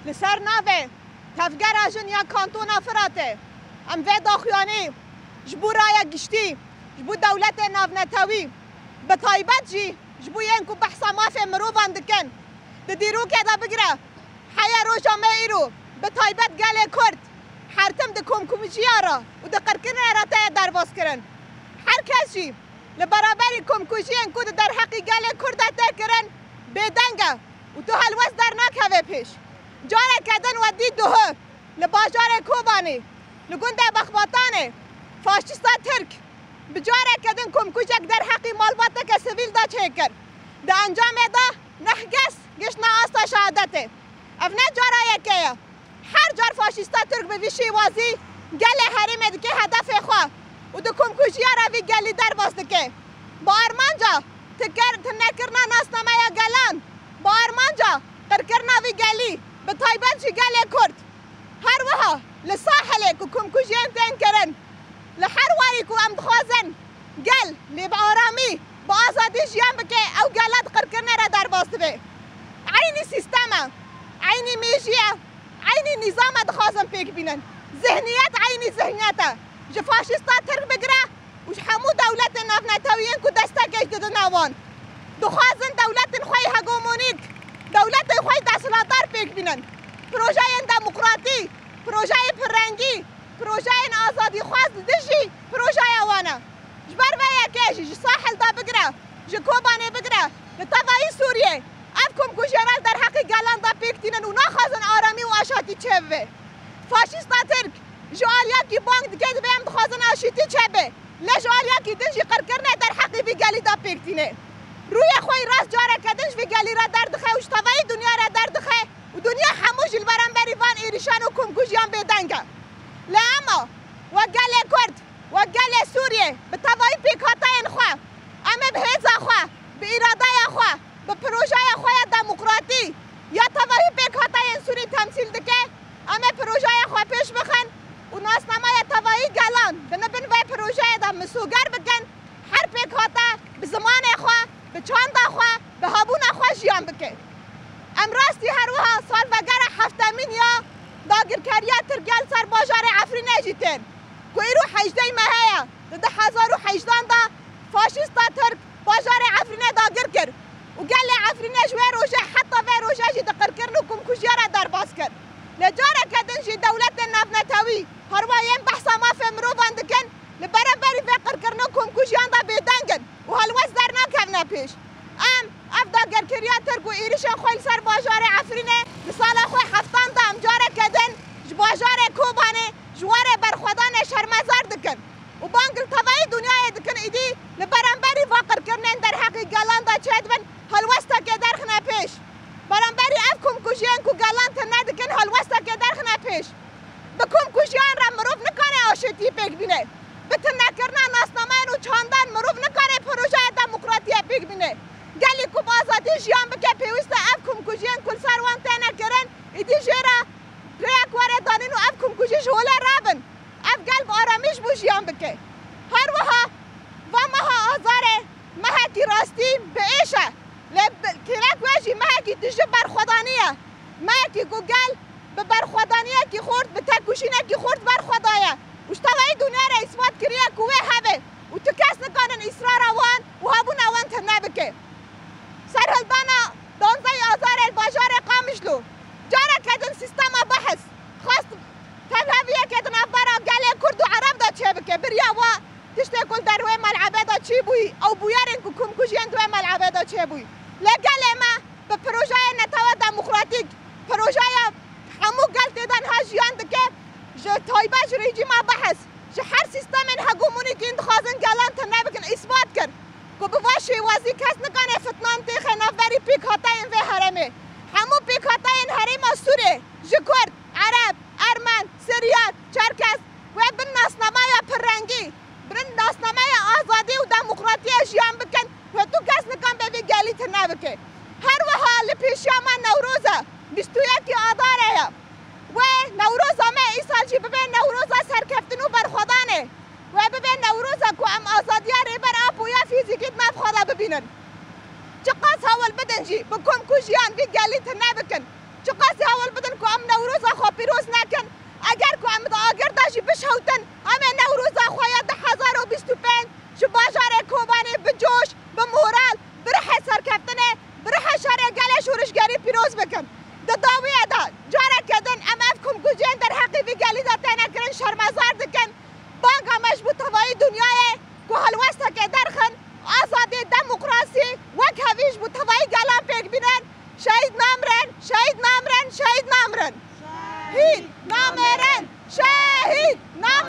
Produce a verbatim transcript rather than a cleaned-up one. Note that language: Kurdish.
Li ser navê Tevgera Jin ya Kantona Firatê, em vê daxuyanî ji bo raya giştî, ji bo dewletê navnetewî, bi taybet jî ji bo yên ku behsa mafê mirovan dikin, di dîrokê de bigire, heya roja me îro, bi taybet gelê Kurd, her tim di komkujiya re û di qirkirinê re teye derbas kirin. Her kes jî li beraberî komkujiyên ku di derheqî gelê Kurd de tê kirin, bêdeng e û tu helwest dernakeve pêş. Careke din we dî duhu li bajarê Kobanê, li gundê Bexbatanê, faşîsta Tirk bi careke din komkujek derheqî malbateke sivîl de çêkir. Di encamê de neh kes giştine asta şehadetê. Ev ne cara yekê ye. Her car faşîsta Tirk bi vî şêwazî gelê herêmê dike hedefê xwe û di komkujiya re vî gelî derbas dike. Bi armanca tikir-, tinekirina nasnameya gelan, bi armanca qirkirina vî gelî, bi taybet jî gelê Kurd. Her wiha li Sahilê ku komkujiyên tên kirin, li her warî ku em dixwazin gel lê bi aramî, bi azadî jiyan bike, ew gela di qirkirinê re derbas dibe. Eynî sîstem e, eynî mêjî ye, eynî nîzam e dixwazin pêk bînin. Zihniyet eynî zihniyet e. Ji faşîsta Tirk bigire û ji hemû dewletên navnetewiyên ku destekê jî didine wan. Dixwazin dewletên xwe yê hegemonîk, dewletên xwe yê desthilatdar pêk bînin. Projeyên demokratî, projeyê pirrengî, projeyên azadîxwaz li dijî projeya wan e. Ji ber vê yekê jî ji Sahil de bigire, ji Kobanê bigire, li tevayî Sûriyê ev komkujiyana li derheqê gelan de pêk tînin û naxwazin aramî û aşatî çêbibe. Faşîsta Tirk ji aliyekî bang dike, dibê em dixwazin aşitî çêbe, lê ji aliyekî din jî qirkirinê derheqê vî gelî de pêk tîne. Rûyê xwe yê rast careke din ji vî gelî re derdixe û ji tevayî dinya re derdixe û dinya hemû jî li beramberî van êrîşan û komkujiyan bêdeng e. Lê ema wek gelê Kurd, wek gelê Sûriyê bi tevayî pêkhateyên xwe, em ê bi hêza xwe, bi îradeya xwe, bi projeya xwe ya demokratî ya tevahî pêkhateyên Sûrî temsîl dike, em ê projeya xwe pêş bixin û nasnameya tevahî gelan di nibin vê projeyê de misoger bikin, her pêkhate bi zimanê xwe, bi çanda xwe, bi hebûna xwe jiyan bike. Em rastî her wiha salvegera heftemîn ya dagirkeriya Tirkiye li ser bajarê Efrînê jî tên, ku îro hejdeh mehê ye, di du hezar û hejdan de faşîsta Tirk bajarê Efrînê dagir kir û gelê Efrînê ji wê rojê heta vê rojê jî di qirkirin û komkujiya re derbas kir. Lê careke din jî dewletên navnetewî, herwa yên behsa mafê mirovan dikin, li beramberî vê qirkirin û komkujiyan de bêdeng in û helwest dernakevine pêş. Em ev dagirkeriya Tirk û êrişên xwe li ser bajarê Efrînê di sala xwe heftan de em careke din ji bajarê Kobanê ji warê berxwedanê şermezar dikin û bang li tevayî dinyayê dikin, îdî li beramberî va qirkirinên derheqî gelan de çêdibin, helwestekê derxine pêş. Beramberî ev komkujiyên ku gelan tune dikin, helwestekê derxine pêş. Bi komkujiyan re mirov nikare aşitî pêk bîne. Bi tunekirina nasnameyan û çandan mirov nikare projeya demokratiyê pêk bîne. Gelî ku bi azadî jiyan bike, pêwîst e ev komkujiyên ku li ser wan têne kirin, îdî jê re rêyek were danîn û ev komkujî ji holê rabin. Ev gel bi aramî ji bo jiyan bike. Her wiha va meha Azarê mehekî rastî bi êş e. Lê bi-, kêlek wê jî mehekî tije berxwedanî ye. Mehekî ku gel bi berxwedaniyekî xurt, bi têkoşînekî xurt berxwe daye û ji tevayî dinyayê re îspat kiriye ku wê hebe û tu kes nikanin îsrara wan û hebûna wan tune bike. Serhildana danzdehê Azarê li bajarê Qamişlo careke din sîstema behs xwest tevheviyekê di navbera gelê Kurd û Ereb de çêbike. Biriya wa tiştê ku li derwê malebê de çêbûyî, ew bûyerên ku komkujiyên di wê malebê de çêbûyî. Lê gelê me bi projeyê netewa demokratîk, projeya hemû gel tê de niha jiyan dike, ji taybet ji rejîma behs, ji her sîstemên hegemonîk yên dixwazin gelan tune bikin, îsbat kir ku bi va şêwazî kes nikane fitnan têxe navberî pêkhateyên vê herêmê. Hemû pêkhateyên herêma Sûrê ji Kurd, Ereb, Ermen, Siryan, Çerkez wê bin nasnameya pirrengî, bin nasnameya azadî û demokratiyê jiyan bikin, wê tu kes nikan bê vê gelî tune bike. Her wiha li pêşiya me Newroz e, bîst û yekê Adarê ye. Wê Newroza me îsal jî bibe Newroza serkeftin û berxwedanê. Wê bibe Newroza ku em azadiya Rêber Apo ya fîzîkî di nav xwe de bibînin. Çiqas hewil bidin jî bi komkujiyan vî gelî tune bikin. Çiqasî hewil bidin ku em pîroz nekin. Eger ku em di agir de jî bişewtin, em ê Newroza xwe ya du hezar û bîst û pênc ji bajar